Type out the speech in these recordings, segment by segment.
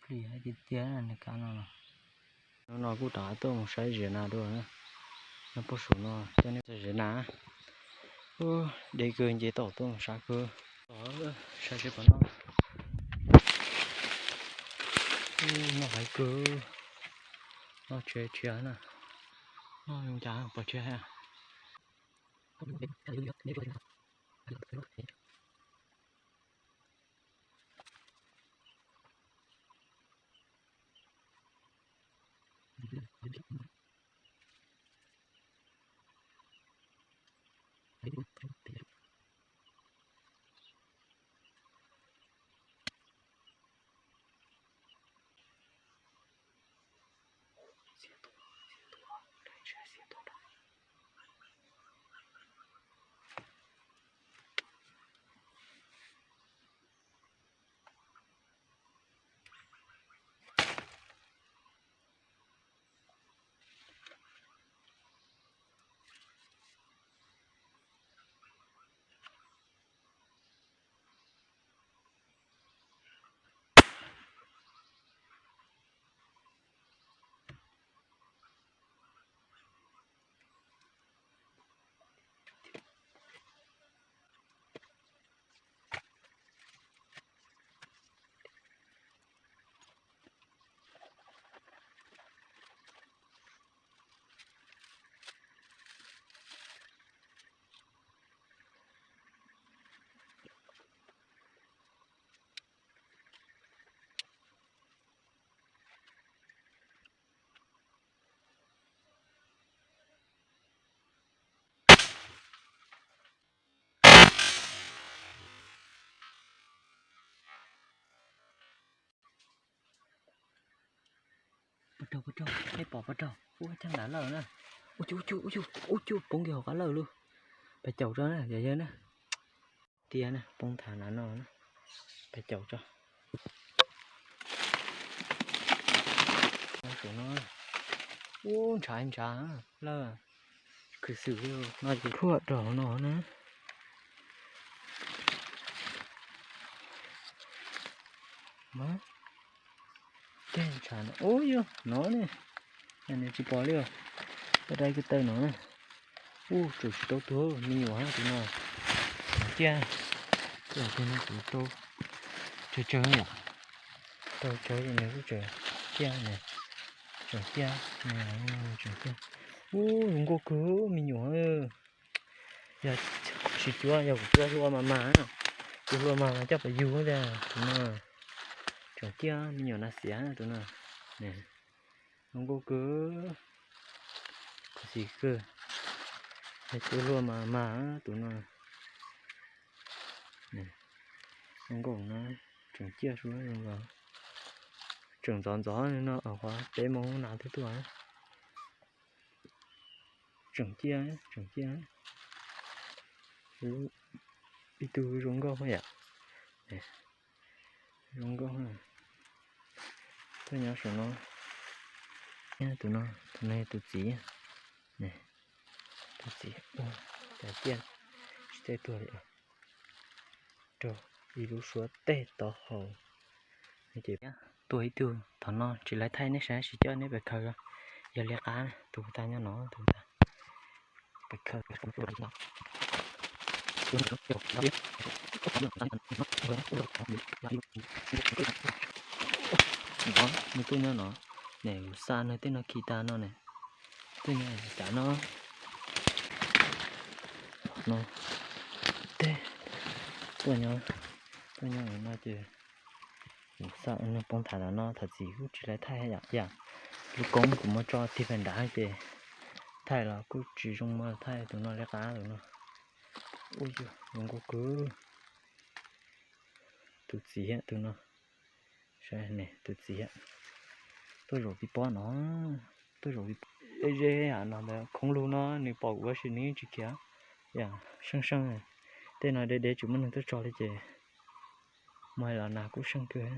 Plig tiag tiag nws kav no los. Hnub no kuj rov qab tuaj mus saib ziav nas dua na. No puag saum no coj nej saib ziav nas. Ub, deb kawg nce tau tuaj mus saib kawg. Saib seb puas noj. Ub, noj heev kawg. Noj tshiab tshiab na. Noj zoo cas pom tshiab. Pov rau, pov rau, peb pom pov rau, ub, caj ntav lawm na. Ub cu, ub cu, ub cu, ub cu, poob kiag hauv qab lawm lauj. Pab caum tso na, yog yawg na. Tiag na, poob thav ntav no na. Pab caum tso. Ub, ntshav ntshav lawm. Khwv xwm no ces thuaj rau hauv no na. Mas tej ntshav no, ub yog no ne, nws tsis pom li os. Pab dai ko taw no na. Ub, tseem tsis tau tuag me nyuam tus no. Tseem ciaj, tus no kuv rau tsawg tsawg yom. Rau tsawg nws kuj tseem ciaj ne. Tseem ciaj, tseem ciaj. Ub, zoo nkauj kawg me nyuam. Yog tsis cuab, yog kuv cuab hlua mas mas, kuv hlua mas mas coj pais yug tiag tus no. Tseem ciaj me nyuam nas xiav tus no. Zoo nkauj kawg, khuv xim kawg. Yog cuab hlua mas mas tus no. Zoo nkauj no, tseem ciaj suab zoo nkauj. Tseem ntxov ntxov no, qhov peb moos nas twb tuaj. Tseem ciaj, tseem ciaj. Ib tug zoo nkauj yom. Zoo nkauj. Tuaj nyob saum no. Tus no, tus no yog tus txiv. Tus txiv, cas ciaj tsis txawj tuag li. Raug ib lub suab teg tod hau. Ces tuaj ib tug thaum no tsis lawv thaij nej saib, tsis coj nej pais khaws. Yog liab qab, tus tas nyob no, tus tas. Pais khaws. Nws tuaj nyob no, ne, kuv xa nws tej no khi tas no ne. Tuaj nyob cas no. No, tej tuaj nyob, tuaj nyob no ces kuv xa nws poob thav no, thov txim kuj tsis lawv thaij yam yam. Lub koob kuv muab tso tig pem nrad ces thaij los kuj tsis zoo mas thaij tus no liab qab tus no. Ub yog zoo nkauj kawg. Tus txiv tus no. Saib ne, tus txiv tuaj zaum pib pob no, tuaj zaum pib pob. Ze ze no ntawd khoov lug no nws pom kuv ua si nws tsis khiav. Yam seej seej, tej no deb deb tsis muaj neeg tuaj tso li ces mus hais los nas kuj seej kawg.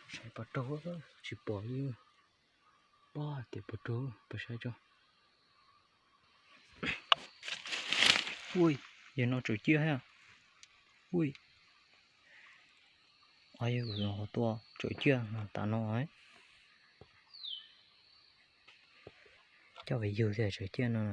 Saib puas raug, tsis pom li. Pom tias puas raug, puas saib tso. Ui, yog no tsaus ciaj thiab. Ui, yog kuv tua tsaus ciaj tas no. Coj pes yug thiaj tsaus ciaj no.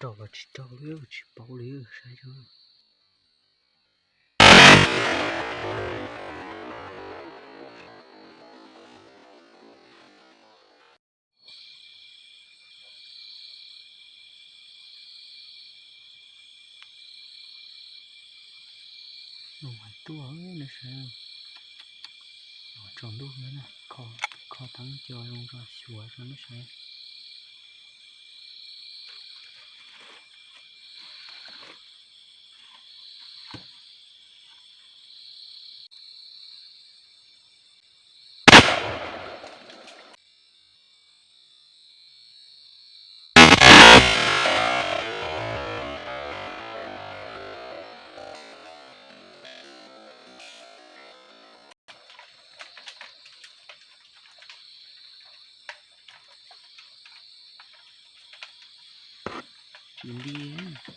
Raug los tsis raug li, tsis paub li, saib tso. Nws mas tuaj, nws saib, tsaus ntuj na, kho teeb co zoo tso xyuas tso nws saib. Tsis li,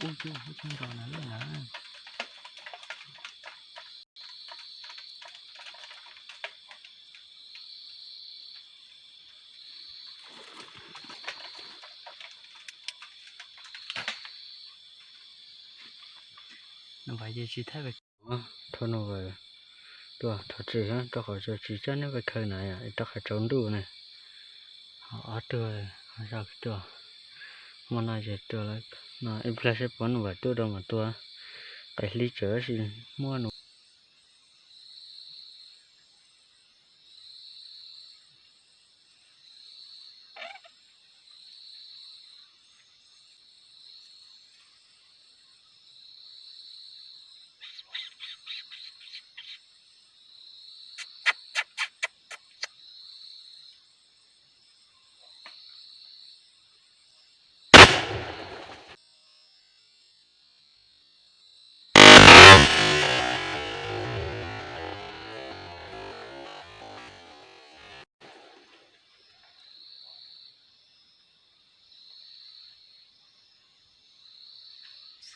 ub cuj, ub cuj nrog na lawm na. Nws vam ces tsis thaij pem. Thov nws vam tuaj thov txim rau qhov tsis coj nej pais khaws na, rau qhov tsaus ntuj ne. Ho ob tug, ho zaj kwv tuaj, hmo no ces tuaj lawm no, ib pliag saib puas nws vam tuaj rau mas tua. Tais hli tseem tab sis muaj nws.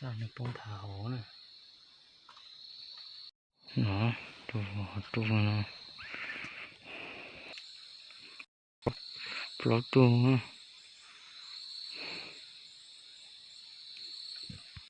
Xav nws poob thav hauv na. No, Hov rooj no, plaub rooj.